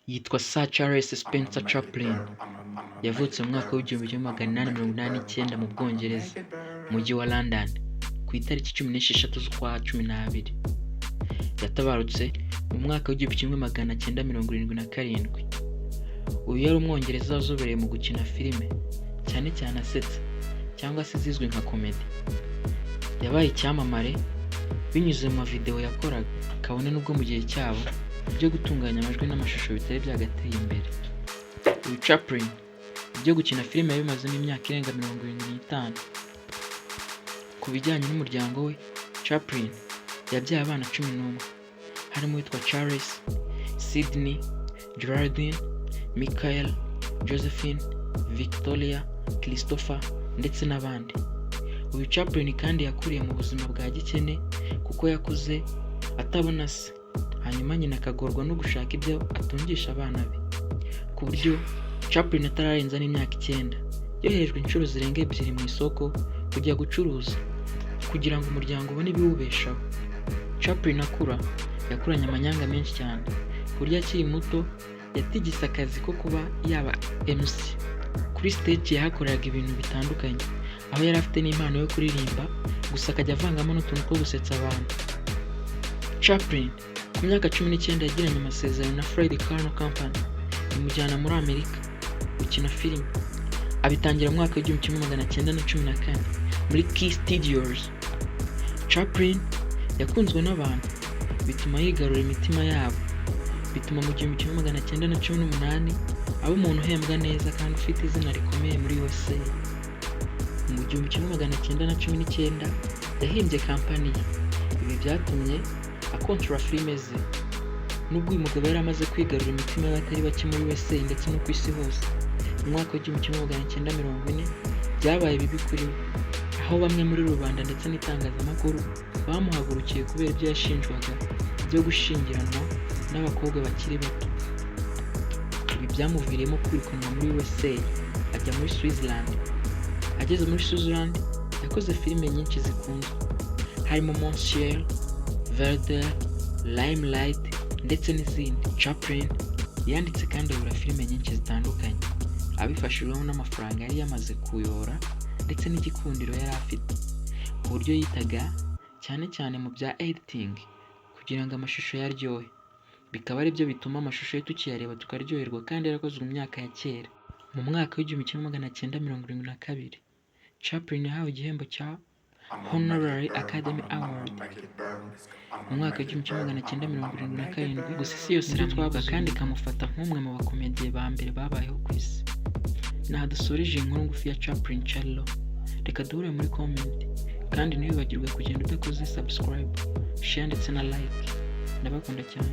Yitwa Sir Charles Spencer Chaplin. Yavutse mu mwaka w'1889 mu Bwongereza, mujyi wa London, ku itariki 16 z'ukwa 12. Yatabarutse mu mwaka w'1977. Uyu yari Umwongereza wazobereye mu gukina filime, cyane cyane asetsa cyangwa se izizwi nka comedy. Yabaye icyamamare binyuze mu mavidewo yakoraga, kabone n'ubwo mu gihe cyabo ibyo gutunganya amajwi n'amashusho bitari byagateye imbere. Uyu Chaplin ibyo gukina filime yabimazemo imyaka irenga 75. Ku bijyanye n'umuryango we, Chaplin yabyaye abana 11, harimo uwitwa Charles, Sydney, Geraldine, Michael, Josephine, Victoria, Christopher ndetse n'abandi. Uyu Chaplin kandi yakuriye mu buzima bwa gikene, kuko yakuze atabona se, hanyuma nyina akagorwa no gushaka ibyo atungisha abana be, ku buryo Chaplin atararenza n'imyaka 9 yoherejwe inshuro zirenga ebyiri mu isoko kujya gucuruza kugira ngo umuryango ubone ibiwubeshaho. Chaplin akura yakuranye amanyanga menshi cyane, ku buryo akiri muto yatigise akazi ko kuba yaba MC kuri stage. Yahakoreraga ibintu bitandukanye, aho yari afite n'impano yo kuririmba, gusa akajya avangamo n'utuntu two gusetsa abantu. Chaplin ku myaka 19 yagiranye amasezerano na Fred Karno Company, imujyana muri Amerika gukina filime. Abitangira mu mwaka w'1914 muri Key Studios. Chaplin yakunzwe n'abantu, bituma yigarura imitima yabo, bituma mu 1918 aba umuntu uhembwa neza kandi ufite izina rikomeye muri USA. Mu 1919 yahimbye kampani ye. Ibi byatumye akontorora filime ze. Nubwo uyu mugabo yari amaze kwigarurira imitima y'abatari bake muri USA ndetse no ku isi hose, mu mwaka w'1940 byabaye bibi kuri we, aho bamwe muri rubanda ndetse n'itangazamakuru bamuhagurukiye kubera ibyo yashinjwaga byo gushyingiranwa n'abakobwa bakiri bato. Ibi byamuviriyemo kwirukanwa muri USA, ajya muri Switzerland. Ageze muri Switzerland yakoze filime nyinshi zikunzwe, harimo Monsieur Verdoux, Limelight ndetse n'izindi. Chaplin yanditse kandi ayobora filime nyinshi zitandukanye, abifashijwemo n'amafaranga yari yamaze kuyora ndetse n'igikundiro yari afite, ku buryo yitaga cyane cyane mu bya editing kugira ngo amashusho ye aryohe, bikaba ari byo bituma amashusho ye tukiyareba tukaryoherwa kandi yarakozwe mu myaka ya kera. Mu mwaka w'1972 Chaplin yahawe igihembo cya Honorary Academy Award. Mu mwaka w'1977, gusa isi yose iratwavuga kandi ikamufata nk'umwe mu bakomediye ba mbere babayeho ku isi. Aha dusoreje iyi nkuru ngufi ya Chaplin Charlo. Reka duhure muri comment, kandi ntiwibagirwe kugenda udakoze subscribe, share ndetse na like. Ndabakunda cyane.